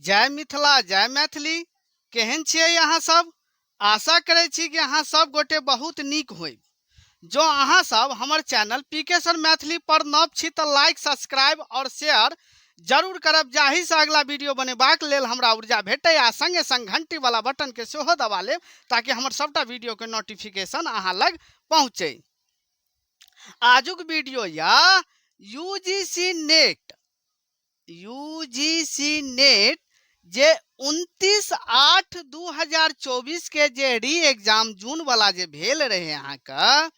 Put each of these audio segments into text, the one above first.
जय मिथिला जय मैथिली। केहन छियै अहाँ सब? आशा करै छी कि अहाँ सब गोटे बहुत नीक होइब। जँ अहाँ सब हमर चैनल पी के सर मैथिली पर नव छी तऽ लाइक, सब्सक्राइब और शेयर जरूर करब, जाहि से अगला वीडियो बनेबाक लेल हमरा ऊर्जा भेटै आ संगे संग घंटी वाला बटन के सेहो दबा लेब ताकि हमर सबटा वीडियो के नोटिफिकेशन अहाँ लग पहुँचे। आजुक वीडियो या यूजीसी नेट, यूजीसी नेट जे 29/8/2024 के जे री एग्जाम जून वाला जे भेल रहे अहाँके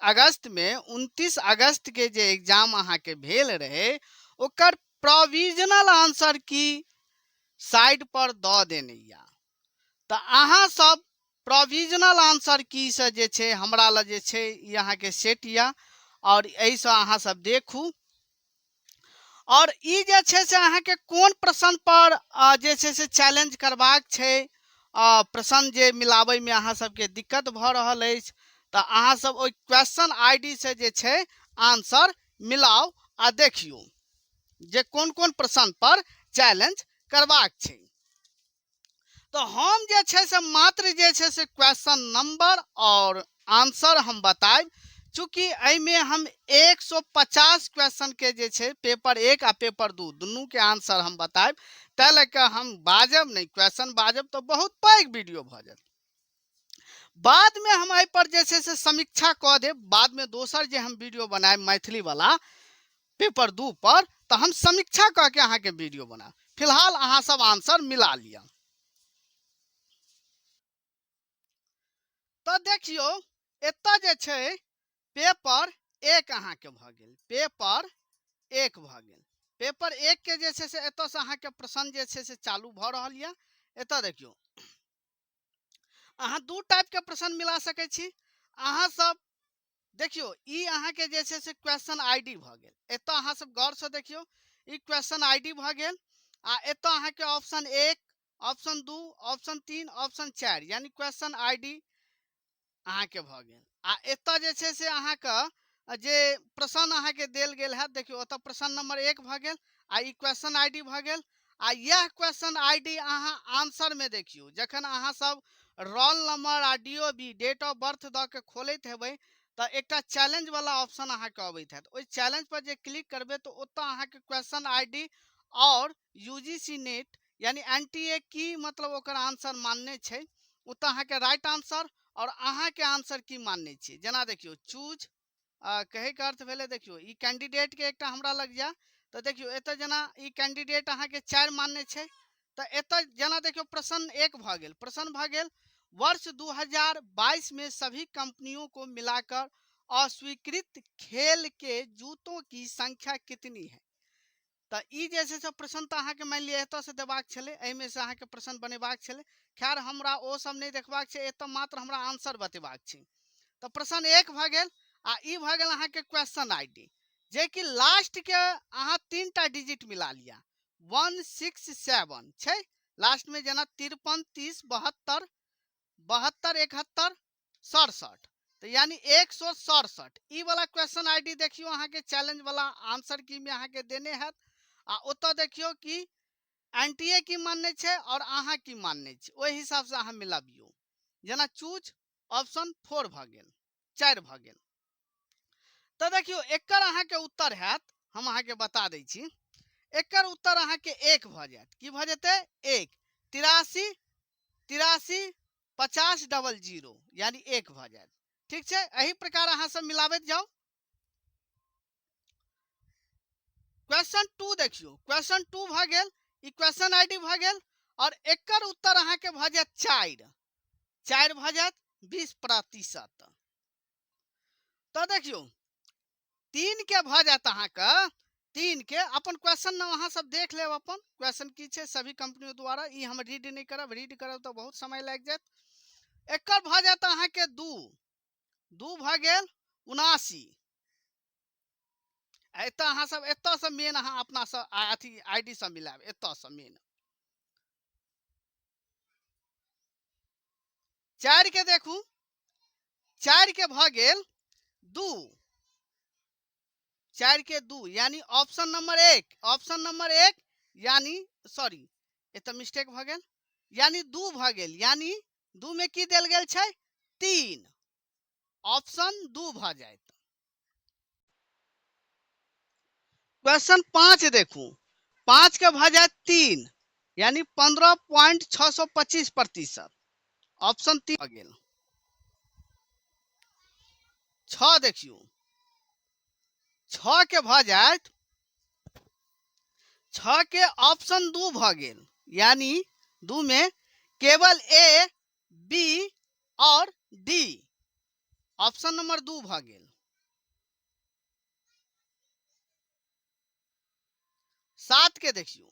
अगस्त में, 29 अगस्त के जे एग्जाम अहाँके भेल रहे ओकर प्रोविजनल आंसर की साइड पर दऽ देने या। तऽ अहाँ सब प्रोविजनल आंसर की से जे छै हमरा लग जे छै ई अहाँके सेट या और एहिसँ अहाँ सब देखू। और ई जे छै से अहाँके कोन प्रश्न पर जे छै से चैलेंज करबाक छै, प्रश्न जे मिलाबैमे अहाँ सबके दिक्कत भऽ रहल अछि तऽ अहाँ सब ओहि क्वेश्चन I D से जे छै आंसर मिलाउ आ देखियौ जे कोन कोन प्रश्न पर चैलेंज करबाक छै। तऽ हम जे छै से मात्र जे छै से क्वेश्चन नंबर और आंसर हम बतायब, चूँकि एहिमे हम 150 क्वेश्चन के जे छै पेपर 1 आ पेपर 2 दुनू के आंसर हम बतायब, ताहि लऽ कऽ हम बाजब नहि। क्वेश्चन बाजब तऽ बहुत पैघ वीडियो भऽ जायत। बादमे हम एहि पर जे छै से समीक्षा कऽ देब, बादमे दोसर जे हम वीडियो बनायब मैथिली वाला पेपर 2 पर तऽ हम समीक्षा कऽ के अहाँके वीडियो बनायब। फिलहाल अहाँ सब आंसर मिला लिअ। तऽ देखियौ एतऽ जे छै पेपर 1 अहाँके भऽ गेल, पेपर 1 भऽ गेल। पेपर 1 के जे छै से एतऽसँ अहाँके प्रश्न जे छै से चालू भऽ रहल यऽ। एतऽ देखियौ अहाँ दू टाइपके प्रश्न मिला सकै छी। अहाँ सब देखियौ ई अहाँके जे छै से क्वेश्चन I D भऽ गेल। एतऽ अहाँ सब गौरसँ देखियौ ई क्वेश्चन I D भऽ गेल आ एतऽ अहाँके ऑप्शन 1, ऑप्शन 2, ऑप्शन 3, ऑप्शन 4 यानी क्वेश्चन I D अहाँके भऽ गेल। आ एतऽ जे छै से अहाँके जे प्रश्न अहाँके देल गेल हैत, देखियौ ओतऽ प्रश्न नंबर 1 भऽ गेल आ ई क्वेश्चन I D भऽ गेल। आ यह क्वेश्चन I D अहाँ आंसर में देखियौ, जखन अहाँ सब रोल नंबर आ D O B date of birth दऽ के खोलैत हेबै तऽ एकटा चैलेंज वाला ऑप्शन अहाँके अबैत हैत। ओहि चैलेंज पर जे क्लिक करबै तऽ ओतऽ अहाँके क्वेश्चन I D और you ji C net यानी एन टी ए की मतलब ओकर आंसर मानने छै, ओतऽ अहाँके राइट आंसर और अहाँके आंसर की मानने छियै। जेना देखियौ चूज कहैके अर्थ भेलै, देखियौ ई कैंडिडेटके एकटा हमरा लग जा तऽ देखियौ एतऽ जेना ई कैंडिडेट अहाँके 4 मानने छै तऽ एतऽ जेना देखियौ प्रश्न 1 भऽ गेल। प्रश्न भऽ गेल वर्ष 2022 में सभी कंपनियों को मिलाकर अस्वीकृत खेल के जूतों की संख्या कितनी है। तऽ ई जे छै से प्रश्न तऽ अहाँके मानि लिअ एतऽसँ देबाक छलै, एहिमे से अहाँके प्रश्न बनेबाक छलै। खैर हमरा ओ सब नहि देखबाक छै, एतऽ मात्र हमरा आंसर बतेबाक छै। तऽ प्रश्न 1 भऽ गेल आ ई भऽ गेल अहाँके क्वेश्चन I D, जे कि लास्टके अहाँ 3टा डिजिट मिला लिअ, 167 छै लास्टमे, जेना 53 30 72 72 71 67, तऽ यानी 167। ई वाला क्वेश्चन I D देखियौ अहाँके चैलेंज वाला आंसर की में अहाँके देने हैत आ ओतऽ देखियौ कि एन टी ए की मानने छै और अहाँ की मानने छी, ओहि हिसाबसँ अहाँ मिलाबियौ। जेना चूज ऑप्शन 4 भऽ गेल, 4 भऽ गेल। तऽ देखियौ एकर अहाँके उत्तर हैत, हम अहाँके बता दै छी, एकर उत्तर अहाँके 1 भऽ जायत। की भऽ जेतै? 1 83 83 50 डबल 0 यानी 1 भऽ जायत। ठीक छै, एहि प्रकार अहाँ सब मिलाबैत जाउ। क्वेश्चन 2 देखियौ, क्वेश्चन 2 भऽ गेल, ई क्वेश्चन I D भऽ गेल और एकर उत्तर अहाँके भऽ जायत 4, 4 भऽ जायत 20%। तऽ देखियौ 3 के भऽ जायत अहाँके, 3 के अपन क्वेश्चन न अहाँ सब देख लेब अपन क्वेश्चन की छै सभी कंपनियों द्वारा। ई हम रीड नहि करब, रीड करब तऽ बहुत समय लागि जायत। एकर भऽ जायत अहाँके 2, 2 भऽ गेल 79। आ एतऽ अहाँ सब एतऽ से मेन अहाँ अपना से अथी I D से मिलायब, एतऽ से मेन 4 के देखू, 4 के भऽ गेल 2, 4 के 2 यानी ऑप्शन नंबर 1, ऑप्शन नंबर 1 यानी सॉरी एतऽ मिस्टेक भऽ गेल, यानी 2 भऽ गेल, यानी 2 में की देल गेल छै? 3, ऑप्शन 2 भऽ जायत। क्वेश्चन 5 देखू, 5 के भऽ जायत 3, यानी 15.625%, ऑप्शन 3 भऽ गेल। 6 देखियौ, 6 के भऽ जायत, 6 के ऑप्शन 2 भऽ गेल, यानी 2 में केवल ए, बी और डी, ऑप्शन नंबर 2 भऽ गेल। 7 के देखियौ,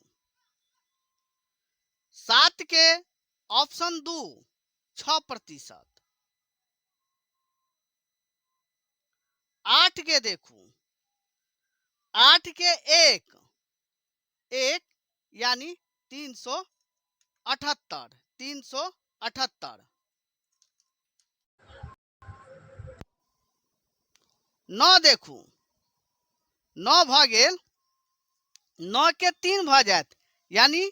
7 के ऑप्शन 2, 6%। 8 के देखू, 8 के 1, 1 यानी 378, 378। 9 देखू, 9 भऽ गेल, 9 के 3 भऽ जायत, यानी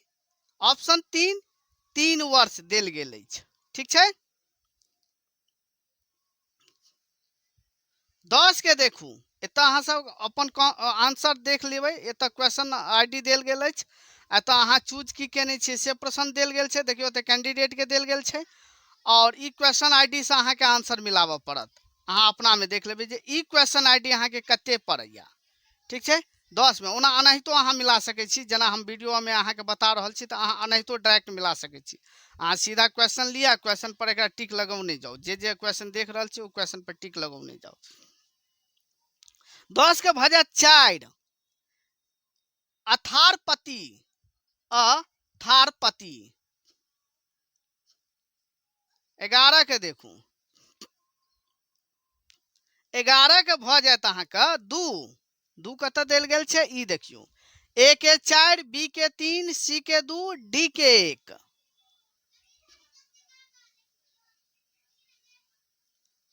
ऑप्शन 3, 3 वर्ष देल गेल अछि। ठीक छै। 10 के देखू, एतऽ अहाँ सब अपन आंसर देख लेबै, एतऽ क्वेश्चन I D देल गेल अछि, एतऽ अहाँ चूज की केने छियै से प्रश्न देल गेल छै। देखियौ एतऽ कैंडिडेट के देल गेल छै और ई क्वेश्चन I D से अहाँके आंसर मिलाबऽ पड़त। अहाँ अपना में देख लेबै जे ई क्वेश्चन I D अहाँके कते पड़ैया। ठीक छै, 10 में ओना एनाहितो अहाँ मिला सकै छी, जेना हम वीडियो में अहाँके बता रहल छी तऽ अहाँ एनाहितो डायरेक्ट मिला सकै छी। अहाँ सीधा क्वेश्चन लिअ, क्वेश्चन पर एकरा टिक लगौने जाउ, जे जे क्वेश्चन देख रहल छी ओ क्वेश्चन पर टिक लगौने जाउ। 10 के भऽ जायत 4, अथारपति, अथारपति। 11 के देखू, 11 के भऽ जायत अहाँके 2, 2 कतऽ देल गेल छै ई देखियौ, ए के 4, बी के 3, सी के 2, डी के 1।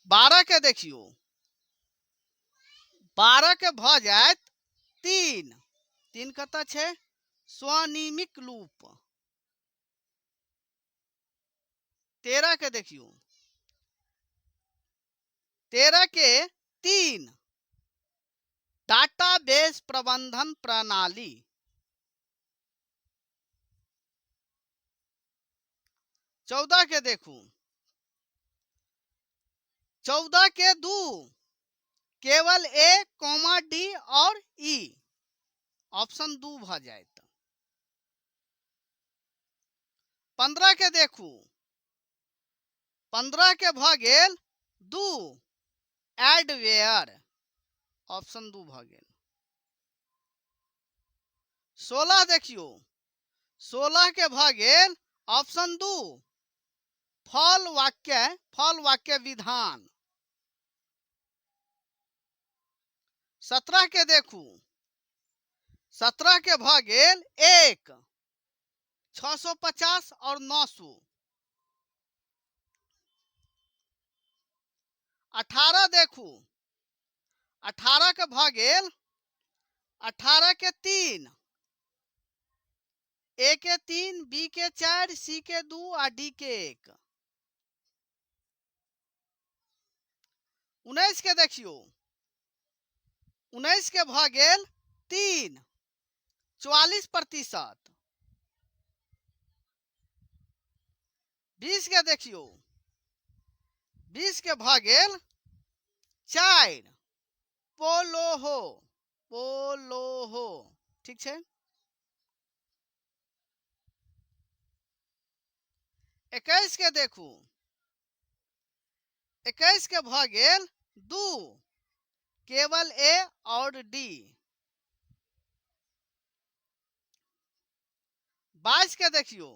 12 के देखियौ, 12 के भऽ जायत 3, 3 कतऽ छै? स्वनिमिक लूप। 13 के देखियौ, 13 के 3, डाटाबेस प्रबंधन प्रणाली। 14 के देखू, 14 के 2, केवल ए कॉमा डी और ई, ऑप्शन 2 भऽ जायत। 15 के देखू, 15 के भऽ गेल 2, एडवेयर, ऑप्शन 2 भऽ गेल। 16 देखियौ, 16 के भऽ गेल ऑप्शन 2, फल वाक्य, फल वाक्य विधान। 17 के देखू, 17 के भऽ गेल 1, 650 और 900। 18 देखू, 18 के भऽ गेल 18 के 3, ए के 3, बी के 4, सी के 2 आ डी के 1। 19 के देखियौ, 19 के भऽ गेल 3, 44%। 20 के देखियौ, 20 के भऽ गेल 4, पोलोहो, पोलोहो। ठीक छै। 21 के देखू, 21 के भऽ गेल 2, केवल ए और डी। 22 के देखियौ,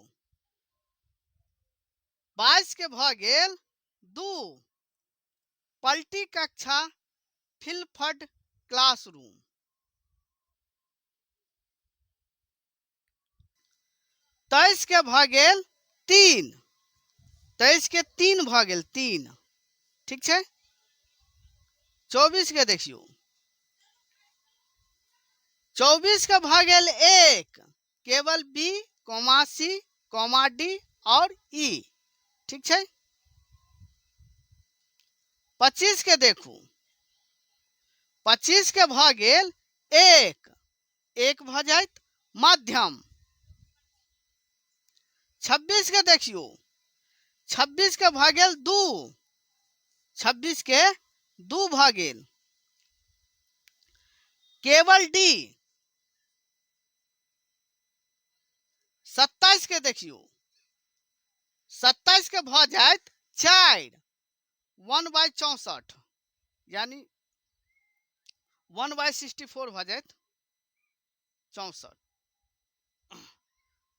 22 के भऽ गेल 2, पलटी कक्षा, फिलफड क्लासरूम। 23 के भऽ गेल 3, 23 के 3 भऽ गेल 3। ठीक छै। 24 के देखियौ, 24 के भऽ गेल 1, केवल B comma C comma D और ई। ठीक छै। 25 के देखू, 25 के भऽ गेल 1, 1 भऽ जायत मध्यम। 26 के देखियौ, 26 के भऽ गेल 2, 26 के 2 भऽ गेल। केवल डी। 27 के देखियौ, 27 के भऽ जायत 4, 1/64 यानी 1/64 भऽ जायत 64।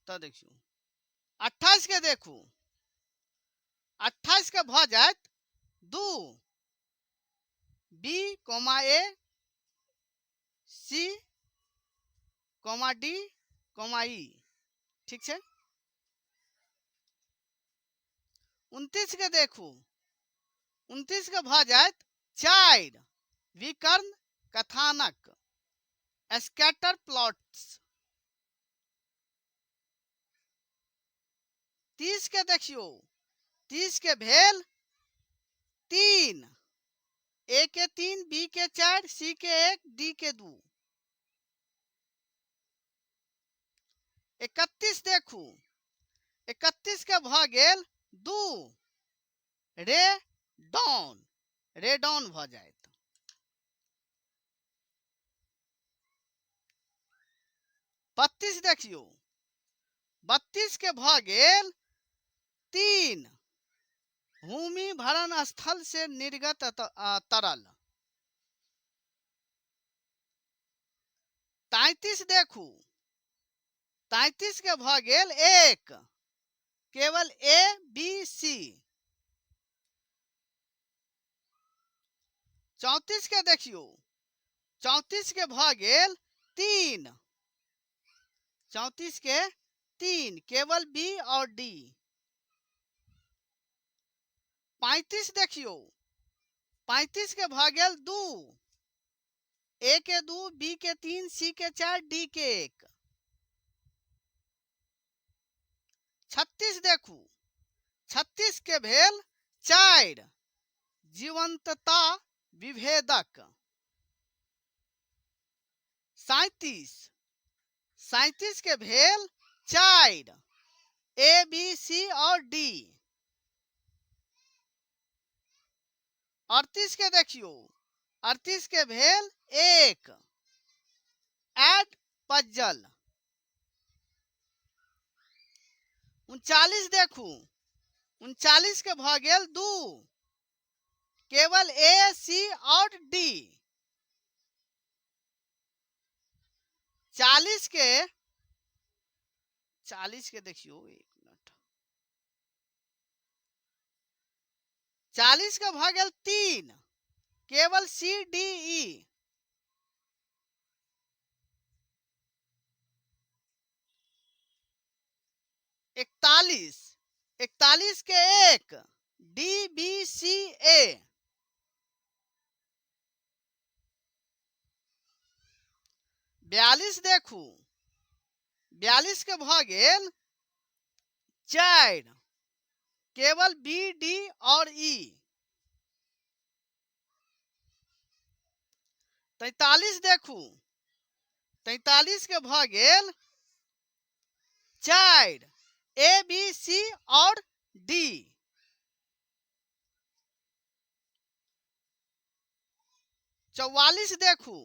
तऽ देखियौ 28 के देखू, 28 के भऽ जायत 2, B comma A C comma D comma E. ठीक छै। 29 के देखू, 29 के भऽ जायत 4, विकर्ण कथानक स्कैटर प्लॉट्स। 30 के देखियौ, 30 के भेल 3, ए के 3, बी के 4, सी के 1, डी के 2। 31 देखू, 31 के भऽ गेल 2, रे डाउन, रे डाउन भऽ जायत। 32 देखियौ, 32 के भऽ गेल 3, भूमि भरण स्थल से निर्गत तरल। 33 देखू, 33 के भऽ गेल 1, केवल ए बी सी। 34 के देखियौ, 34 के भऽ गेल 3, 34 के 3, केवल बी और डी। 35 देखियौ, 35 के भऽ गेल 2, ए के 2, बी के 3, सी के 4, डी के 1। 36 देखू, 36 के भेल 4, जीवंतता विभेदक। 37, 37 के भेल 4, ए बी सी और डी। 38 के देखियौ, 38 के भेल 1, एड पज्जल। 39 देखू, 39 के भऽ गेल 2, केवल ए सी और डी। 40 के, 40 के देखियौ एक मिनट, 40 के भऽ गेल 3, केवल सी डी ई। 41, 41 के 1, डी बी सी ए। 42 देखू, 42 के भऽ गेल 4, केवल बी डी और ई। 43 देखू, 43 के भऽ गेल 4, ए बी सी और डी। 44 देखू,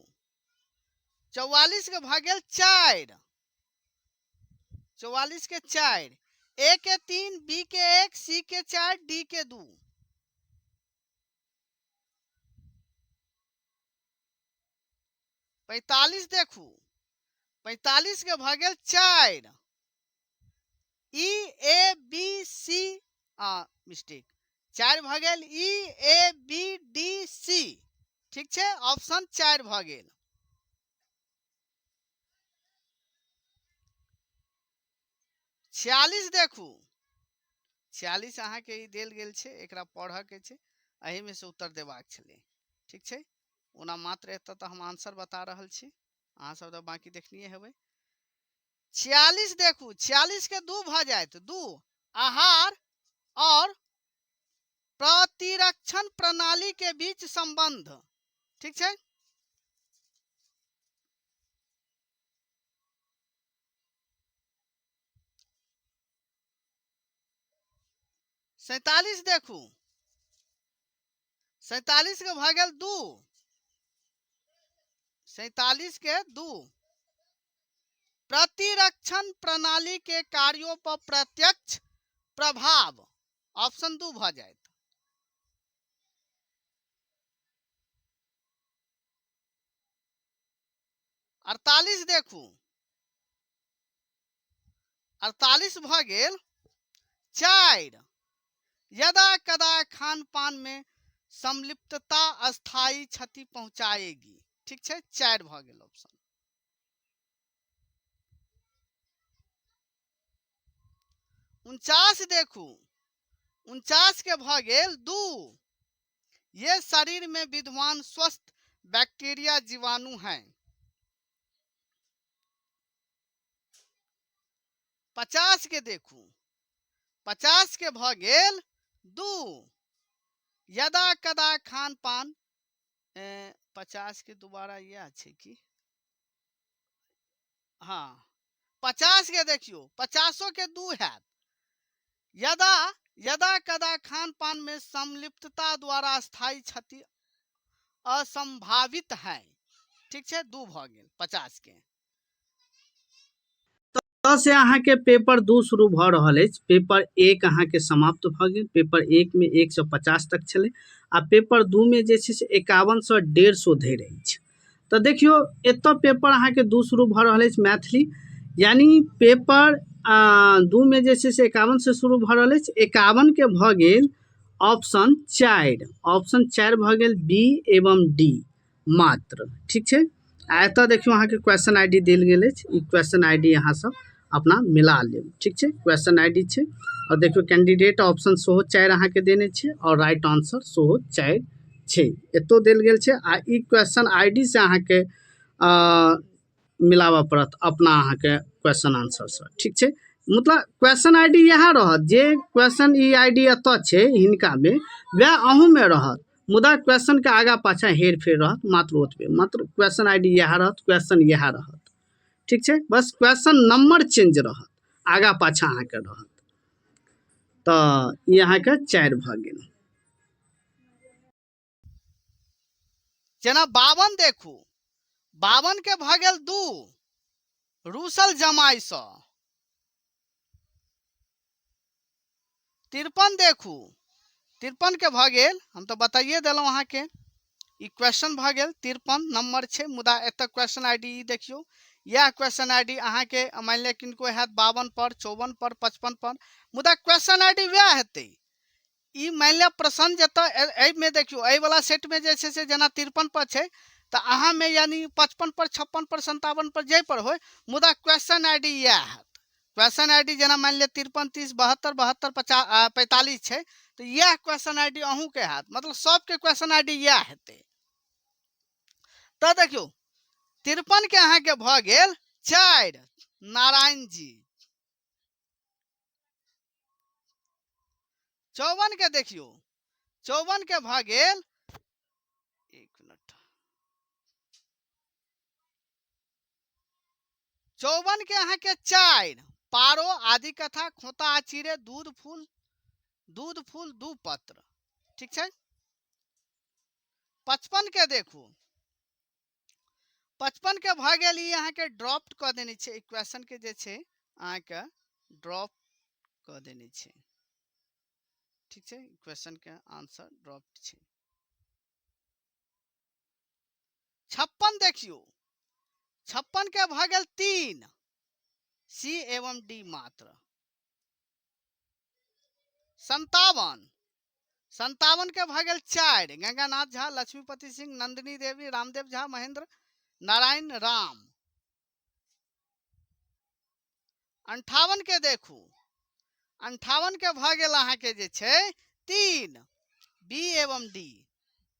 44 के भऽ गेल 4, 44 के 4, ए के 3, बी के 1, सी के 4, डी के 2। 45 देखू, 45 के भऽ गेल 4, ई ए बी सी, मिस्टेक, 4 भऽ गेल ई ए बी डी सी। ठीक छै, ऑप्शन 4 भऽ गेल। 46 देखू, 46 अहाँके ई देल गेल छै, एकरा पढ़ऽ के छै, एहिमे से उत्तर देबाक छलै। ठीक छै, ओना मात्र एतऽ तऽ हम आंसर बता रहल छी, अहाँ सब तऽ बाँकी देखनिये हेबै। 46 देखू, 46 के 2 भऽ जायत, 2 आहार और प्रतिरक्षण प्रणाली के बीच संबंध। ठीक छै। 47 देखू, 47 के भऽ गेल 2, 47 के 2 प्रतिरक्षण प्रणाली के कार्यों पर प्रत्यक्ष प्रभाव, ऑप्शन 2 भऽ जायत। 48 देखू, 48 भऽ गेल 4 यदा कदा खान पान में संलिप्तता अस्थायी क्षति पहुंचाएगी। ठीक छै, 4 भऽ गेल ऑप्शन। 49 देखू, 49 के भऽ गेल 2 ये शरीर में विद्यमान स्वस्थ बैक्टीरिया जीवाणु हैं। 50 के देखू, 50 के भऽ गेल 2 यदा कदा खान पान 50 के दोबारा यह छै की, हाँ 50 के देखियो, 50 के 2 हैत। यदा यदा कदा खान पान में संलिप्तता द्वारा स्थायी क्षति असंभावित है। ठीक छै, 2 भऽ गेल 50 के। तऽ से अहाँके पेपर 2 शुरू भऽ रहल अछि। पेपर 1 अहाँके समाप्त भऽ गेल। पेपर 1 में 150 तक छलै आ पेपर 2 में जे छै से 51 सँ 150 धरि अछि। तऽ देखियौ एतऽ पेपर अहाँके 2 शुरू भऽ रहल अछि मैथिली, यानी पेपर 2 में जे छै से 51 से शुरू भऽ रहल अछि। 51 के भऽ गेल ऑप्शन 4, ऑप्शन 4 भऽ गेल बी एवं डी मात्र। ठीक छै, आ एतऽ देखियौ अहाँके क्वेश्चन I D देल गेल अछि। ई क्वेश्चन I D अहाँ सब अपना मिला लेब। ठीक छै, क्वेश्चन I D छै और देखियौ कैंडिडेट ऑप्शन सेहो 4 अहाँके देने छै और राइट आंसर सेहो 4 छै, एतौ देल गेल छै। आ ई क्वेश्चन I D से अहाँके मिलाबऽ पड़त अपना अहाँके क्वेश्चन आंसर से। ठीक छै, मतलब क्वेश्चन I D इएह रहत, जे क्वेश्चन ई I D एतऽ छै हिनकामे वएह अहूँमे रहत, मुदा क्वेश्चन के आगा पाछा हेर फेर रहत, मात्र ओतबे, मात्र क्वेश्चन I D इएह रहत, क्वेश्चन इएह रहत। ठीक छै, बस क्वेश्चन नंबर चेंज रहत, आगा पाछा अहाँके रहत। तऽ ई अहाँके 4 भऽ गेल। जेना 52 देखू, 52 के भऽ गेल 2 रूसल जमाई सँ। 53 देखू, 53 के भऽ गेल, हम तऽ बताइए देलहुँ अहाँके, ई क्वेश्चन भऽ गेल 53 नंबर छै। मुदा एतऽ क्वेश्चन I D E देखियौ, इएह क्वेश्चन I D अहाँके मानि लिअ किनको हैत 52 पर, 54 पर, 55 पर, मुदा क्वेश्चन I D वएह हेतै। ई मानि लिअ प्रश्न जतऽ एहिमे देखियौ, एहि वला सेटमे जे छै से जेना 53 पर छै तऽ अहाँमे यानी 55 पर, 56 पर, 57 पर जाहि पर होय, मुदा क्वेश्चन I D इएह हैत। क्वेश्चन I D जेना मानि लिअ 53, 30, 72, 72, 50, 45 छै तऽ इएह क्वेश्चन I D अहूँके हैत, मतलब सबके क्वेश्चन I D इएह हेतै। तऽ देखियौ 53 के अहाँके भऽ गेल 4 नारायण जी। 54 के देखियौ, 54 के भऽ गेल, एक मिनट, 54 के अहाँके 4 पारो, आदि कथा, खोता आ चिड़ै, दूध फूल, दूध फूल, दू पत्र। ठीक छै, 55 के देखू, 55 के भऽ गेल, ई अहाँके ड्रॉप कऽ देने छै, ई क्वेश्चन के जे छै अहाँके ड्रॉप कऽ देने छै। ठीक छै, क्वेश्चन के आंसर ड्रॉप छै। 56 देखियौ, 56 के भऽ गेल 3 सी एवं डी मात्र। 57, 57 के भऽ गेल 4 गंगानाथ झा, लक्ष्मीपति सिंह, नंदिनी देवी, रामदेव झा, महेंद्र नारायण राम। 58 के देखू, 58 के भऽ गेल अहाँके जे छै 3 बी एवं डी,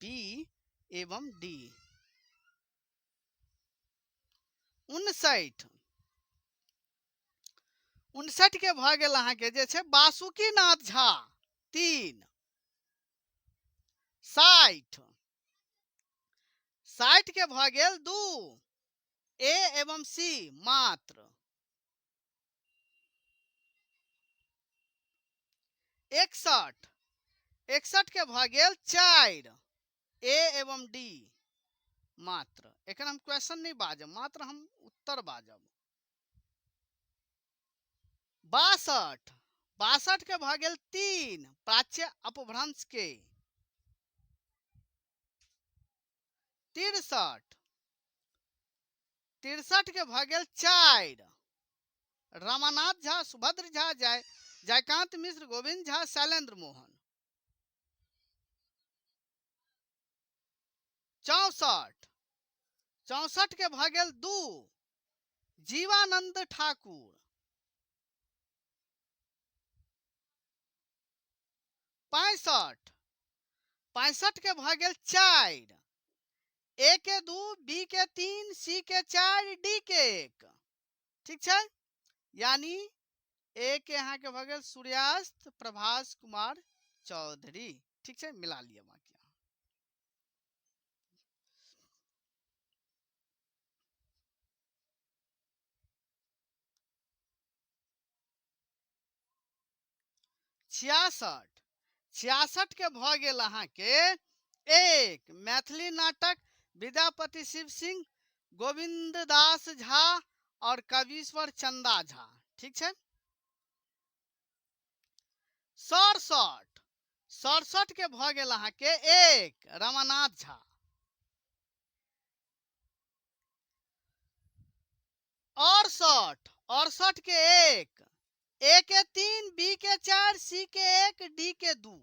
बी एवं डी। 59, 59 के भऽ गेल अहाँके जे छै बासुकीनाथ झा, 3। 60, 60 के भऽ गेल 2, ए एवं सी मात्र। 61, 61 के भऽ गेल 4, ए एवं डी मात्र। एखन हम क्वेश्चन नहि बाजब, मात्र हम उत्तर बाजब। 62, 62 के भऽ गेल 3, प्राच्य अपभ्रंश के। 63, 63 के भऽ गेल 4, रमानाथ झा, सुभद्र झा, जयकांत मिश्र, गोविंद झा, शैलेंद्र मोहन। 64, 64 के भऽ गेल 2, जीवानंद ठाकुर। 65, 65 के भऽ गेल 4, ए के 2, बी के 3, सी के 4, डी के 1। ठीक छै, यानी ए के अहाँके भऽ गेल सूर्यास्त प्रभास कुमार चौधरी। ठीक छै, मिला लिअ बाकी। 66, 66 के भऽ गेल अहाँके 1, मैथिली नाटक विद्यापति शिव सिंह, गोविंद दास झा और कवीश्वर चंदा झा। ठीक छै। 67, 67 के भऽ गेल अहाँके 1, रमानाथ झा। 68, 68 के 1, ए के 3, बी के 4, सी के 1, डी के 2।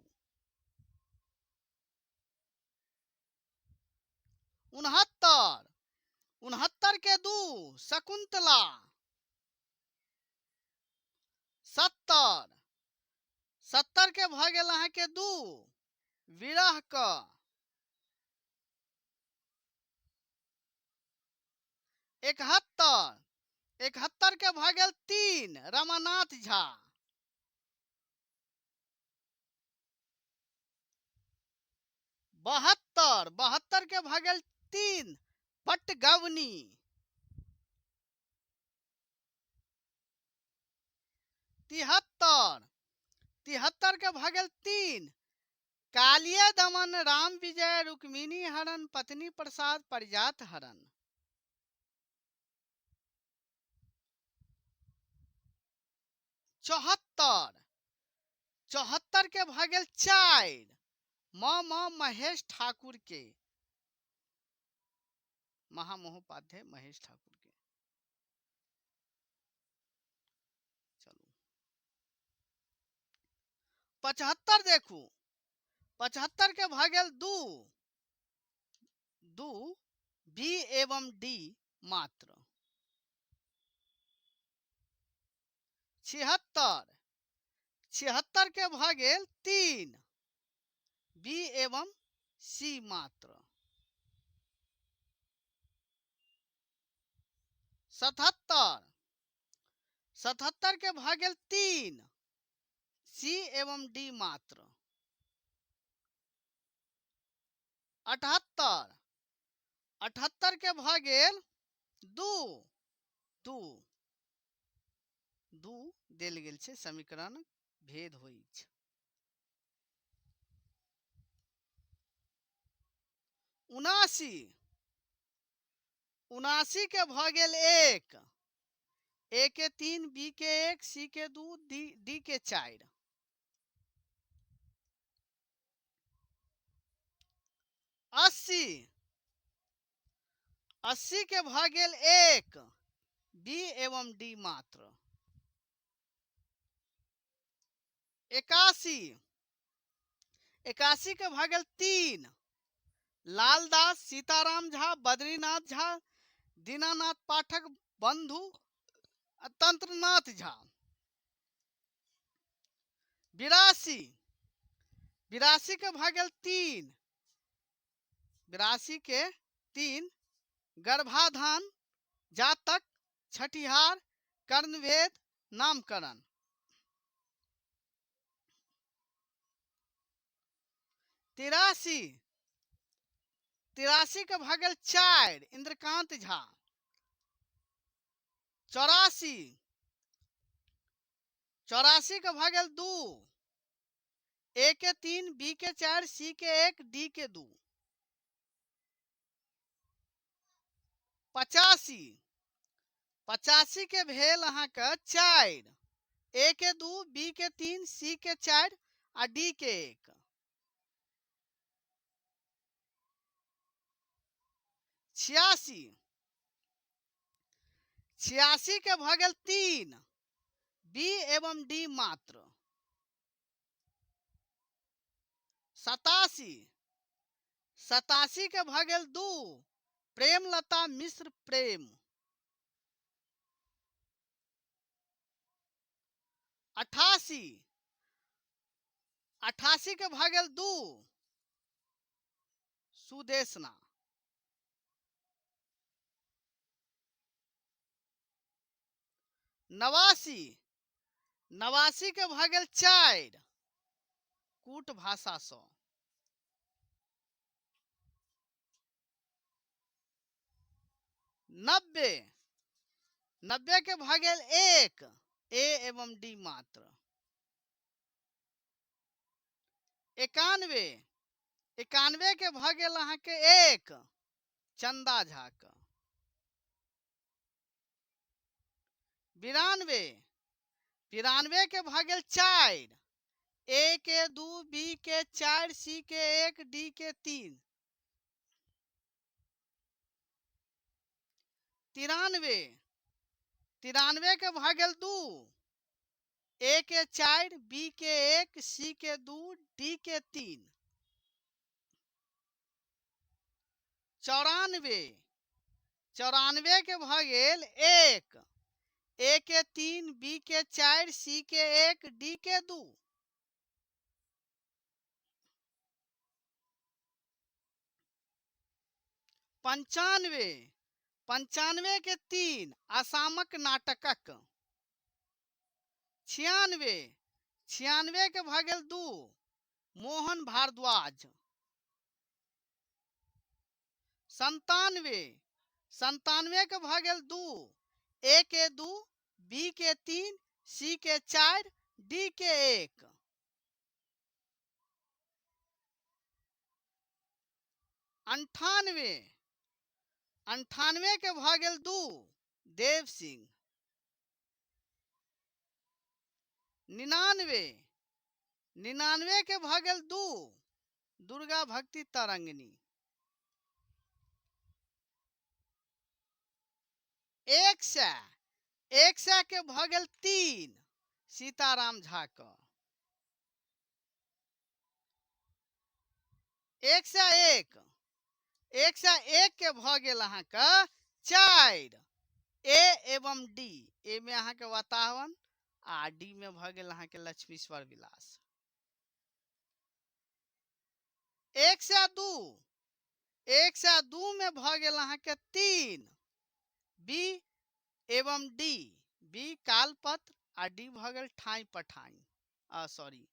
69, 69 के 2, शकुंतला। 70, 70 के भऽ गेल अहाँके 2, विरह क। 71, 71 के भऽ गेल 3, रमानाथ झा। 72, 72 के भऽ गेल 3, पटगवनी। 73, 73 के भऽ गेल 3, कालिय दमन, राम विजय, रुक्मिणी हरण, पत्नी प्रसाद, परिजात हरण। 74, 74 के भऽ गेल 4, म म महेश ठाकुर के, महामहोपाध्याय महेश ठाकुर के। चलू 75 देखू, 75 के भऽ गेल 2, 2, बी एवं डी मात्र। 76, 76 के भऽ गेल 3, बी एवं सी मात्र। 77, 77 के भऽ गेल 3, सी एवं डी मात्र। 78, 78 के भऽ गेल 2, 2, 2 देल गेल छै, समीकरण भेद होइछ। 79, 79 के भऽ गेल 1, ए के 3, बी के 1, सी के 2, डी के 4। 80, 80 के भऽ गेल 1, बी एवं डी मात्र। 81, 81 के भऽ गेल 3, लालदास, सीताराम झा, बद्रीनाथ झा, दीनानाथ पाठक बंधु, तंत्रनाथ झा। 82, 82 के भऽ गेल 3, 82 के 3, गर्भाधान, जातक, छठिहार, कर्णवेद, नामकरण। 83, 83 के भऽ गेल 4, इंद्रकांत झा। 84, 84 के भऽ गेल 2, ए के 3, बी के 4, सी के 1, डी के 2। 85, 85 के भेल अहाँके 4, ए के 2, बी के 3, सी के 4 आ डी के 1। 86, 86 के भऽ गेल 3, बी एवं डी मात्र। 87, 87 के भऽ गेल 2, प्रेमलता मिश्र प्रेम। 88, 88 के भऽ गेल 2, सुदेशना। 89, 89 के भऽ गेल 4, कूट भाषासँ। 90, 90 के भऽ गेल 1, ए एवं डी मात्र। 91, 91 के भऽ गेल अहाँके 1, चंदा झा के। 92, 92 के भऽ गेल 4, ए के 2, बी के 4, सी के 1, डी के 3। 93, 93 के भऽ गेल 2, ए के 4, बी के 1, सी के 2, डी के 3। 94, 94 के भऽ गेल 1, ए के 3, बी के 4, सी के 1, डी के 2। 95, 95 के 3, आसामक नाटकक। 96, 96 के भऽ गेल 2, मोहन भारद्वाज। 97, 97 के भऽ गेल 2, ए के 2, बी के 3, सी के 4, डी के 1। 98, 98 के भऽ गेल 2, देव सिंह। 99, 99 के भऽ गेल 2, दुर्गा भक्ति तरंगिणी। 100, 100 के भऽ गेल 3, सीताराम झा के। 101, 101 के भऽ गेल अहाँके 4, ए एवं डी। ए में अहाँके वातावरण आ डी में भऽ गेल अहाँके लक्ष्मीश्वर विलास। 102, 102 में भऽ गेल अहाँके 3, बी एवं डी। बी कालपत्र आ डी भऽ गेल ठाई पठाई, सॉरी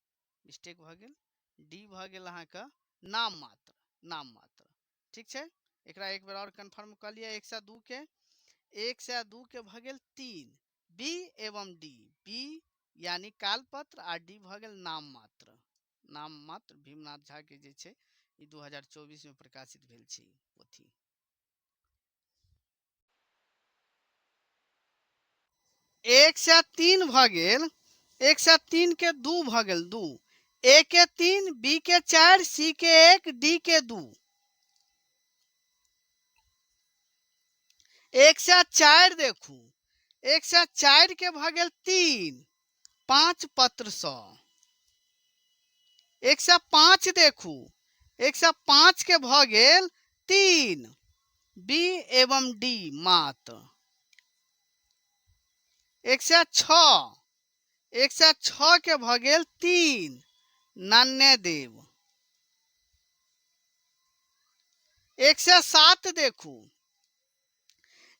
मिस्टेक भऽ गेल, डी भऽ गेल अहाँके नाम मात्र, नाम मात्र। ठीक छै, एकरा एक बेर आओर कन्फर्म कऽ लिअ। 102 के, 102 के भऽ गेल 3, बी एवं डी। बी यानी कालपत्र आ डी भऽ गेल नाम मात्र, नाम मात्र भीमनाथ झा के जे छै ई 2024 में प्रकाशित भेल छै पोथी। 103 भऽ गेल, 103 के 2 भऽ गेल 2, ए के 3, बी के 4, सी के 1, डी के 2। 104 देखू, 104 के भऽ गेल 3, 5 पत्र सँ। 105 देखू, 105 के भऽ गेल 3, बी एवं डी मात्र। 106, 106 के भऽ गेल 3, नान्यदेव। 107 देखू,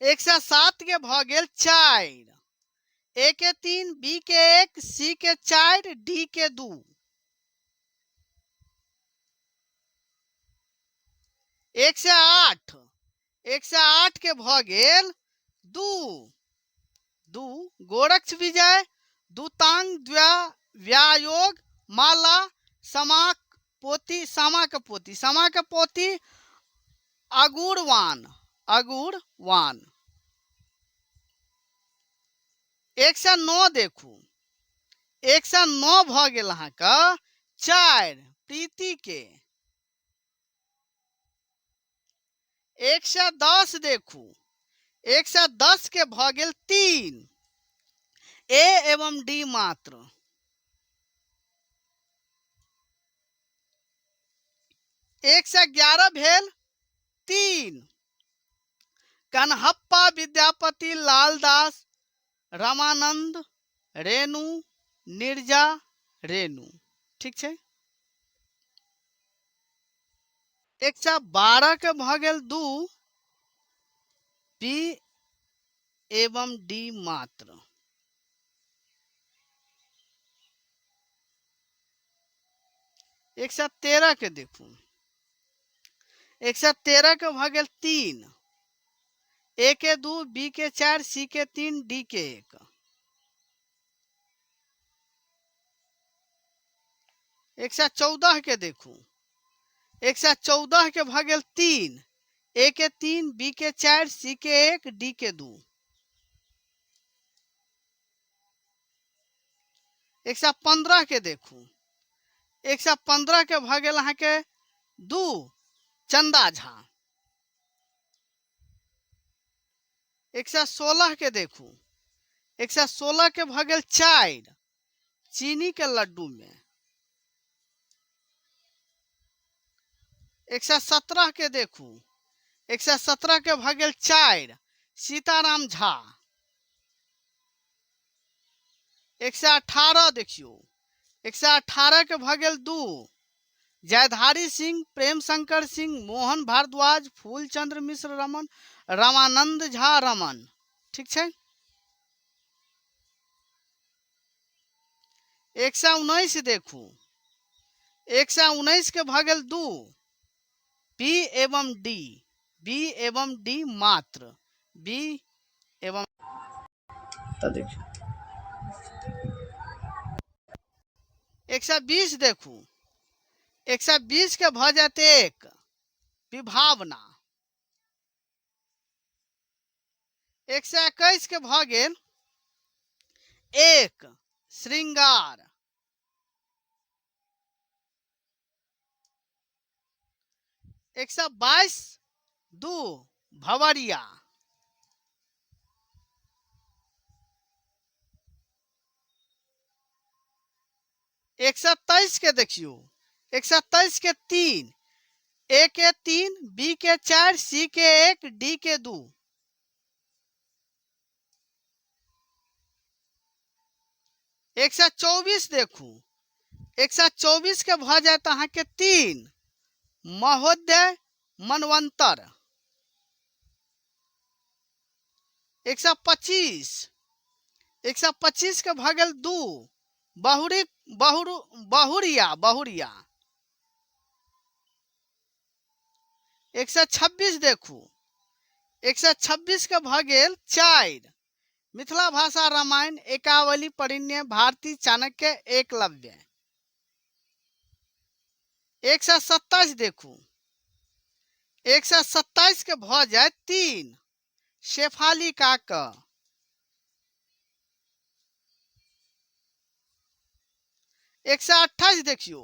107 के भऽ गेल 4, ए के 3, बी के 1, सी के 4, डी के 2। 108, 108 के भऽ गेल 2, 2। गोरक्ष विजय, दूतांग व्यायोग, माला, समाक पोती, सामा के पोती, सामा के पोती, अगुरवान, अगुरवान। 109 देखू, 109 भऽ गेल अहाँके 4, प्रीति के। 110 देखू, 110 के भऽ गेल 3, ए एवं डी मात्र। 111 भेल 3, कन्हप्पा, विद्यापति, लालदास, रामानंद, रेणु, निर्जा, रेणु। ठीक छै। 112 के भऽ गेल 2, बी एवं डी मात्र। 113 के देखू, 113 के भऽ गेल 3, ए के 2, बी के 4, सी के 3, डी के 1। 114 के देखू, 114 के भऽ गेल 3, ए के 3, बी के 4, सी के 1, डी के 2। 115 के देखू, 115 के भऽ गेल अहाँके 2, चंदा झा। 116 के देखू, 116 के भऽ गेल 4, चीनी के लड्डू में। 117 के देखू, 117 के भऽ गेल 4, सीताराम झा। 118 देखियौ, 118 के भऽ गेल 2, जयधारी सिंह, प्रेम शंकर सिंह, मोहन भारद्वाज, फूलचंद्र मिश्र रमन, रामानंद झा रमन। ठीक छै। 119 देखू, 119 के भऽ गेल 2, बी एवं डी, बी एवं डी मात्र, बी एवं। तऽ देखियौ 120 देखू, 120 के भऽ जायत 1, विभावना। 121 के भऽ गेल 1, श्रृंगार। 122 2, भवरिया। 123 के देखियौ, 123 के 3, ए के 3, बी के 4, सी के 1, डी के 2। 124 देखू, 124 के भऽ जायत अहाँके 3, महोदय मनवंतर। 125, 125 के भऽ गेल 2, बहुरी, बहुरु, बहुरिया, बहुरिया। 126 देखू, 126 के भऽ गेल 4, मिथिला भाषा रामायण, एकावली, परिणय, भारती, चाणक्य, एकलव्य। 127 देखू, 127 के भऽ जायत 3, शेफालिका क। 128 देखियौ,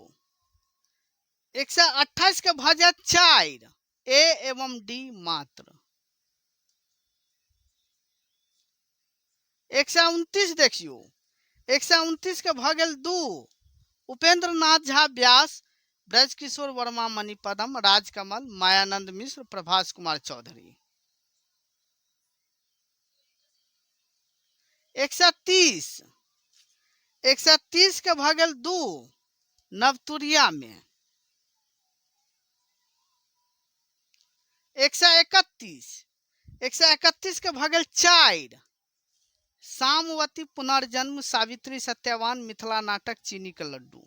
128 के भऽ जायत 4, ए एवं डी मात्र। 129 देखियौ, 129 के भऽ गेल 2, उपेंद्र नाथ झा व्यास, ब्रजकिशोर वर्मा मणिपदम, राजकमल, मायानंद मिश्र, प्रभास कुमार चौधरी। 130, 130 के भऽ गेल 2, नवतुरिया में। 131, 131 के भऽ गेल 4, सामवती पुनर्जन्म, सावित्री सत्यवान, मिथिला नाटक, चीनी के लड्डू।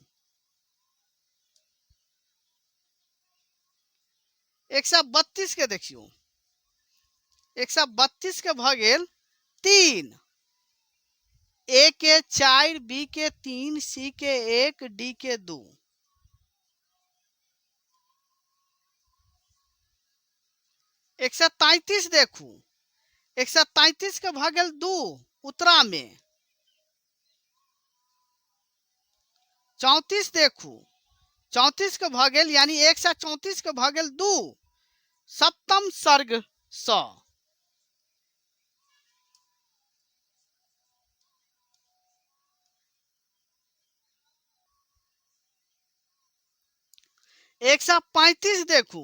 132 के देखियौ, 132 के भऽ गेल 3, ए के 4, बी के 3, सी के 1, डी के 2। 133 देखू, 133 के भऽ गेल 2 उत्तरा में। 34 देखू, 34 के भऽ गेल यानी 134 के भऽ गेल 2 सप्तम सर्ग स। 135 देखू,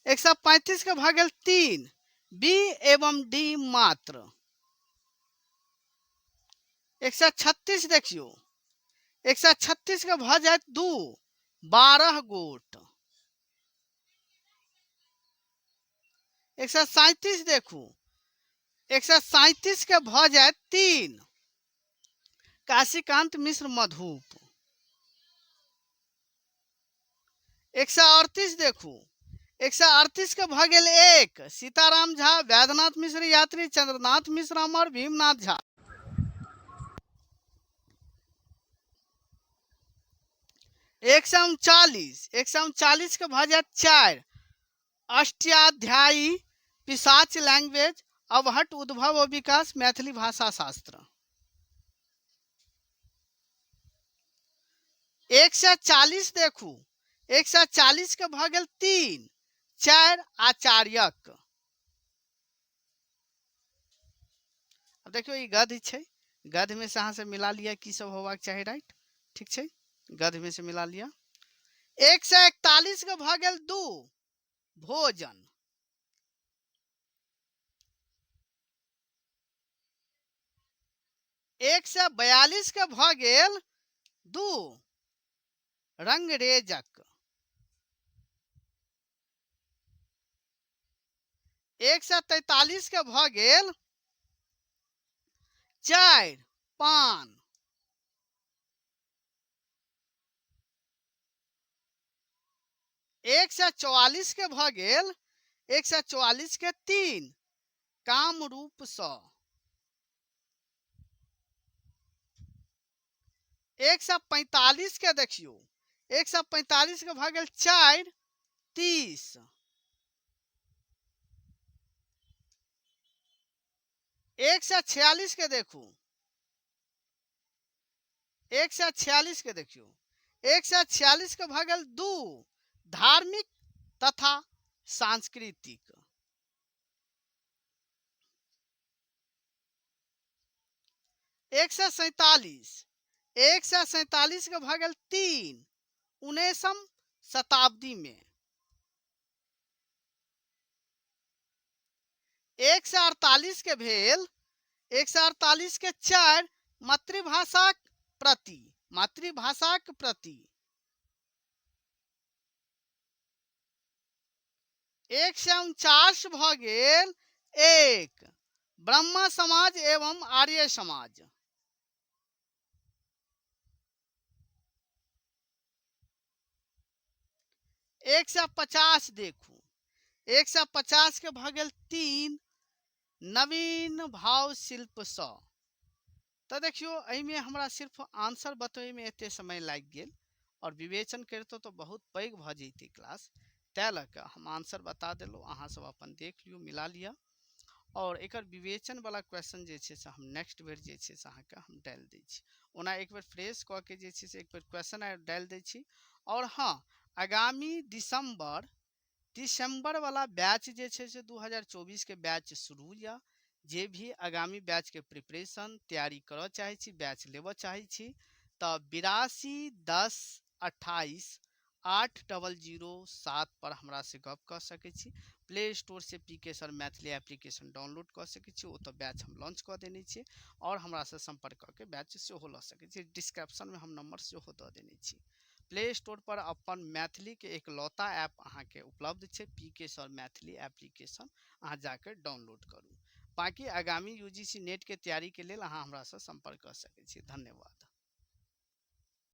135 के भऽ गेल 3 बी एवं डी मात्र। 136 देखियौ, 136 के भऽ जायत 2 12 गोट। 137 देखू, 137 के भऽ जायत 3 काशीकांत मिश्र मधुप। 138 देखू, 138 के भऽ गेल 1 सीताराम झा, वैद्यनाथ मिश्र यात्री, चंद्रनाथ मिश्र अमर, भीमनाथ झा। 139, 139 के भऽ जायत 4 अष्टाध्यायी, पिशाच लैंग्वेज, अवहट उद्भव और विकास, मैथिली भाषा शास्त्र। 140 देखू, 140 के भऽ गेल 3 4 आचार्यक। अब देखियौ ई गद्य छै, गद्य में से अहाँ से मिला लिया की सब होबाक चाही, राइट, ठीक छै, गद्य में से मिला लिया। 141 के भऽ गेल 2 भोजन। 142 के भऽ गेल 2 रंगरेजक। 143 के भऽ गेल 4 पान। 144 के भऽ गेल 144 के 3 कामरूप सँ। 145 के देखियौ, 145 के भऽ गेल 4 30। 146 के देखू, 146 के देखियौ, 146 के भऽ गेल 2 धार्मिक तथा सांस्कृतिक। 147, 147 के भऽ गेल 3 19वीं शताब्दी में। 148 के भेल 148 के 4 मातृभाषाक प्रति, मातृभाषाक प्रति। 149 भऽ गेल 1 ब्रह्मा समाज एवं आर्य समाज। 150 देखू, 150 के भऽ गेल 3 नवीन भाव शिल्प सँ। तऽ देखियौ एहिमे हमरा सिर्फ आंसर बतबैमे एते समय लागि गेल और विवेचन करितहुँ तऽ बहुत पैघ भऽ जैतै क्लास, तैं लऽ कऽ हम आंसर बता देलहुँ, अहाँ सब अपन देख लियौ, मिला लिअ। और एकर विवेचन वाला क्वेश्चन जे छै से हम नेक्स्ट बेर जे छै से अहाँके हम डालि दै छी। ओना एक बेर फ्रेश कऽ के जे छै से एक बेर क्वेश्चन डालि दै छी। और हँ, आगामी दिसंबर वाला बैच जे छै से 2024 के बैच शुरू यऽ। जे भी आगामी बैच के प्रिपरेशन तैयारी करऽ चाहै छी, बैच लेबऽ चाहै छी, तऽ 82 10 28 8 00 7 पर हमरा से गप कऽ सकै छी। प्ले स्टोर से पी के सर मैथिली एप्लीकेशन डाउनलोड कऽ सकै छी, ओतऽ बैच हम लॉन्च कऽ देने छियै और हमरा से संपर्क कऽ के बैच सेहो लऽ सकै छी। डिस्क्रिप्शन में हम नंबर सेहो दऽ देने छी। प्ले स्टोर पर अपन मैथिली के एकलौता ऐप अहाँके उपलब्ध छै, पी के सर मैथिली एप्लीकेशन, अहाँ जाके डाउनलोड करू। बाँकी आगामी UGC नेटके तैयारीके लेल अहाँ हमरासँ सम्पर्क कऽ सकै छी। धन्यवाद।